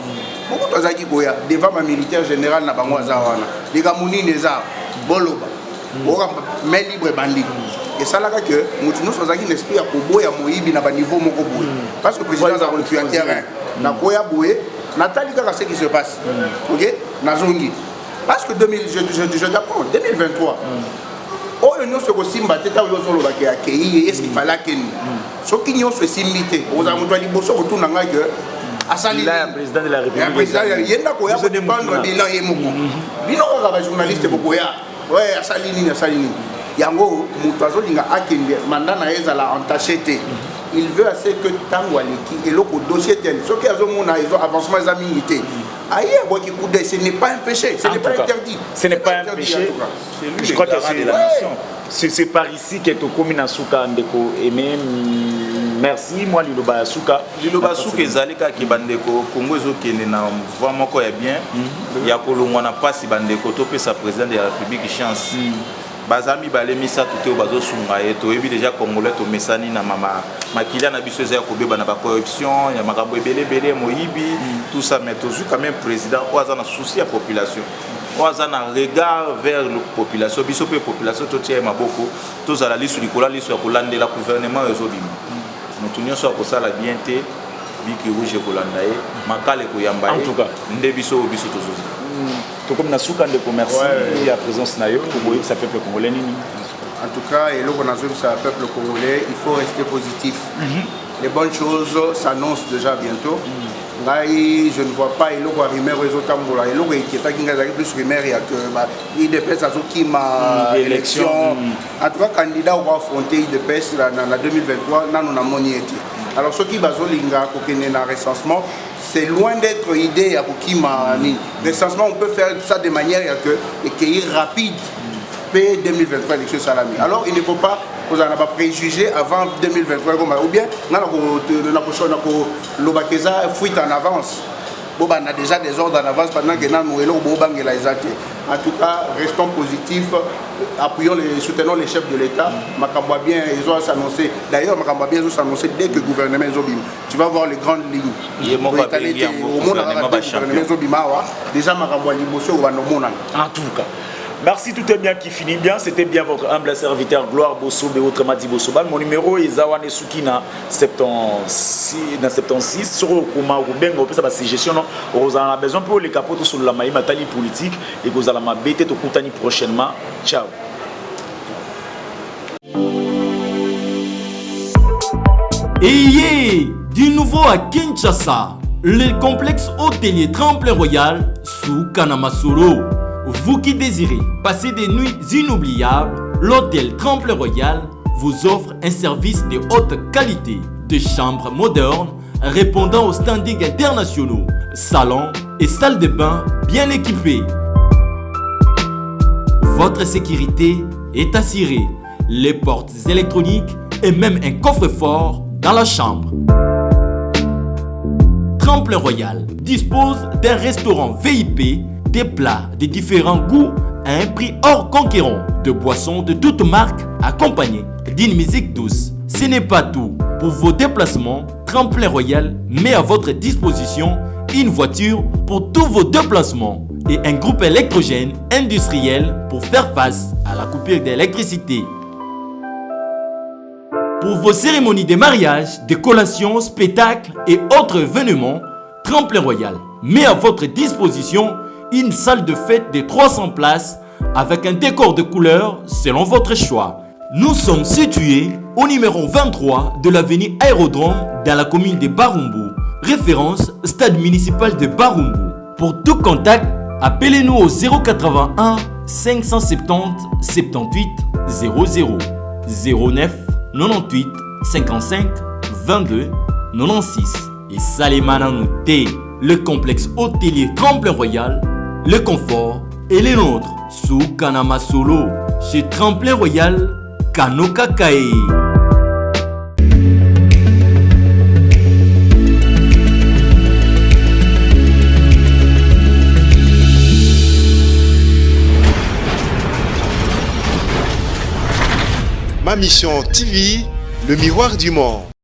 Mobutu azalaki koya devant bamilitaire général na bango, aza wana, likambo nini eza, boloba, oyoka main libre ebandi. Esalaka ke motu nyonso azalaki na esprit ya koboya moyibi na baniveau moko boye, parce que président aza motu ya terrain. Nakoya boye, natali kaka ce qui se passe, ok, nazongi. Parce que 2000, je t'apprends, 2023 oyo nyonso ekosimba te. Ntango nyonso olobaki akei ye, est ce qu'il fallait akende? Soki nyonso esimbi te, okozala moto ya liboso kotuna ngai ke asali. Président de la République. Ye ndako ya kodépendre bilan ye moko. Bino kaka bajournaliste bokoya, ouais, asali nini, asali nini. Yango moto azolinga akende, mandat na ye ezala entaché te. Il veut assez que ntango aleki eloko dossier tel, soki azomona ezo avancement eza mingi te, aye abwaki coup d'œil. Ce n'est pas un péché, ce n'est pas interdit. Ce n'est pas un péché. Je crois que c'est par ici que tokomi na suka. Ndeko Aimé, merci. Moi, liloba ya suka. Liloba suka ezali kaka, bandeko, Kongo ezokende na voie moko ya bien ya kolongwa na mpasi. Bandeko, topesa président de la République chance. Baza mibale, misato te oyo bazosunga ye. Toyebi déjà, Congolais tomesani na makilia na biso eza ya kobeba na bacorruption, ya makambo ebele ebele, moyibi, tout ça. Mais tozwi quand même président oyo aza na souci ya population, oyo aza na regard vers la population. Biso mpe population, totia ye maboko, tozala lisu likolo ya liso ya kolandela gouvernement oyo ezobima. Moto nyonso akosala bien te, bic rouge ekolanda ye, makala ekoyamba ye. Nde biso oyo biso tozozala. Tokomi na suka, ndeko. Merci ya présence na yo. Okoyebisa peuple congolais nini? En tout cas, eloko nazoyebisa peuple congolais, il faut rester positif. Les bonnes choses s'annoncent déjà bientôt. Ngai, je ne vois pas eloko ya rumeur oyo ezotambola. Eloko eketaki ngai ezalaki plus rumeur ya ke UDPS azokima élection. En tout cas, candidat oko affronter UDPS na 2023, nano namoni ye te. Alors soki bazolinga kokende na recensement, c'est loin d'être idée ya kokima nini. Recensement, on peut faire ça de manière ya que ekei rapide mpe 2023 élection esalami. Alors il ne faut pas kozala na bapréjugé avant 2023 ekoma, ou bien nga nakolobaka eza fuite en avance, bobanda déjà des ordres en avance pendant que nanu eloko bobangela eza te. En tout cas, restons positifs, appuyons les, soutenons les chefs de l'État. Makambo ya bien ezo s'annoncer. D'ailleurs, makambo ya bien ezo s'annoncer dès que gouvernement ezobima. Tu vas voir les grandes lignes. Ye moko abengi yango gouvernement bachampion. Ezobima awa déjà, makambo ya liboso ekobanda omonana. En tout cas, merci, tout est bien qui finit bien. C'était bien votre humble serviteur Gloire Bossobe, autrement dit Bossobal. Mon numéro est Zawane Soukina 76, na 76. Sur okoma okobenga, opesa ba suggestion, non, ozala na besoin pour les capotes sur la maïma tali politique et kozala mabete. Tokutani prochainement. Ciao. Ayez du nouveau à Kinshasa, le complexe hôtelier Tremplin Royal sous Kanamasolo. Vous qui désirez passer des nuits inoubliables, l'hôtel Tremplin Royal vous offre un service de haute qualité, de chambres modernes répondant aux standings internationaux, salons et salles de bain bien équipés. Votre sécurité est assurée. Les portes électroniques et même un coffre-fort dans la chambre. Tremplin Royal dispose d'un restaurant VIP, des plats de différents goûts à un prix hors conquérant, de boissons de toutes marques accompagnées d'une musique douce. Ce n'est pas tout. Pour vos déplacements, Tremplin Royal met à votre disposition Une voiture pour tous vos déplacements et un groupe électrogène industriel pour faire face à la coupure d'électricité. Pour vos cérémonies de mariage, de collations, spectacles et autres événements, Tremplin Royal met à votre disposition une salle de fête de 300 places avec un décor de couleurs selon votre choix. Nous sommes situés au numéro 23 de l'avenue Aérodrome dans la commune de Barumbu. Référence stade municipal de Barumbu. Pour tout contact, appelez-nous au 081 570 78 00 09 98 55 22 96 et Salemana T, le complexe hôtelier Tremplin Royal, le confort et les nôtres sous Kanama Solo chez Tremplin Royal Kanoka Kae. Ma Mission TV, le miroir du monde.